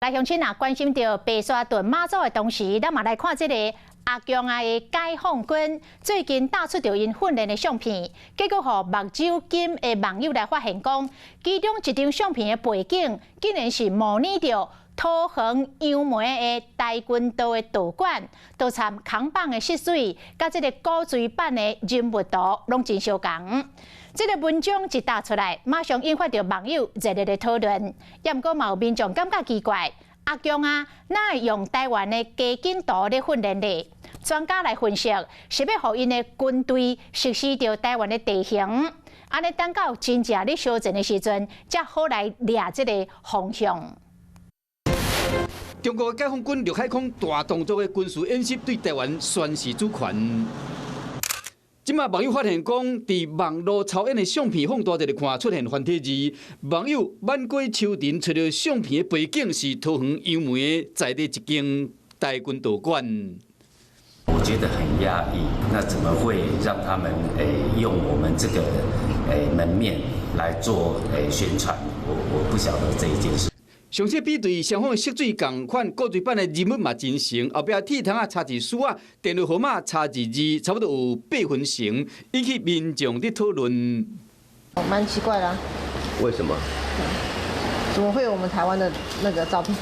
來鄉親啊，關心著白沙屯媽祖的同時，咱嘛來看這個阿強仔的解放軍最近打出著𪜶訓練的相片，結果予目睭金的網友來發現講，其中一張相片的背景竟然是模擬著桃園楊梅的跆拳道的道館，都參扛棒的色水，佮這個古錐版的人物圖攏真相仝。這個文章一打出來，馬上引發著網友熱烈的討論。也毋過嘛有民眾感覺奇怪，阿強仔哪會用台灣的街景圖咧訓練咧？專家來分析，是欲予𪜶的軍隊熟悉著台灣的地形，按呢等到真正咧相戰的時陣，才好來掠這個方向。中國解放軍陸海空大動作的軍事演習，對台灣宣示主權。這馬網友發現講，佇網路操演的相片放大一看，出現繁體字。網友挽過秋田揣著相片的背景是桃園楊梅的在地一間跆拳道館。我覺得很壓抑，那怎麼會讓他們用我們這個門面來做宣傳？我不曉得這一件事。詳細比對雙方的色水仝款，古錐版的人物嘛真像，後壁鐵窗仔插一書仔，電話號碼差一字，差不多有八分成，引起民眾佇討論。蠻奇怪的。為什麼？怎麼會有我們台灣的那個照片？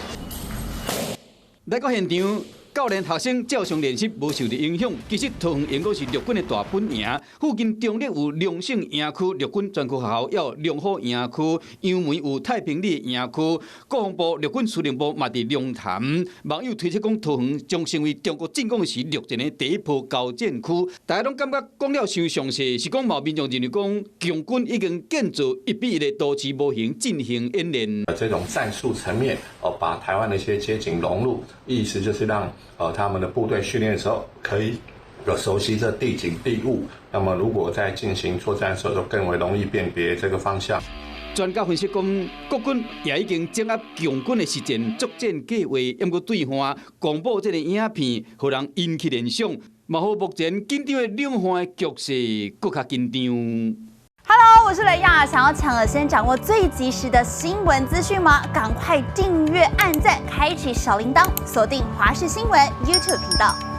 來到現場，教練學生照常練習，無受著影響。其實桃園猶閣是陸軍的大本營，附近中壢有龍勝營區陸軍專科學校，抑有龍虎營區，楊梅有太平里營區，國防部陸軍司令部嘛佇龍潭。網友推測講，桃園將成為中國進攻時陸戰的第一波交戰區。大家攏感覺講了傷詳細，是講嘛民眾認為講，共軍已經建造1比1的都市模型進行演練。這種戰術層面，哦，把台灣的一些街景融入，意思就是讓他們的部隊訓練的時候可以有熟悉這地景地物，那麼如果在進行作戰的時候，就更為容易辨別這個方向。專家分析講，國軍也已經掌握共軍的實戰作戰計劃，毋過對岸公布這個影片，予人引起聯想，嘛予目前緊張的兩岸的局勢閣較緊張。 Hello，我是雷亞，想要搶先掌握最及時的新聞資訊嗎？趕快訂閱、按讚、開啟小鈴鐺，鎖定華視新聞 YouTube 頻道。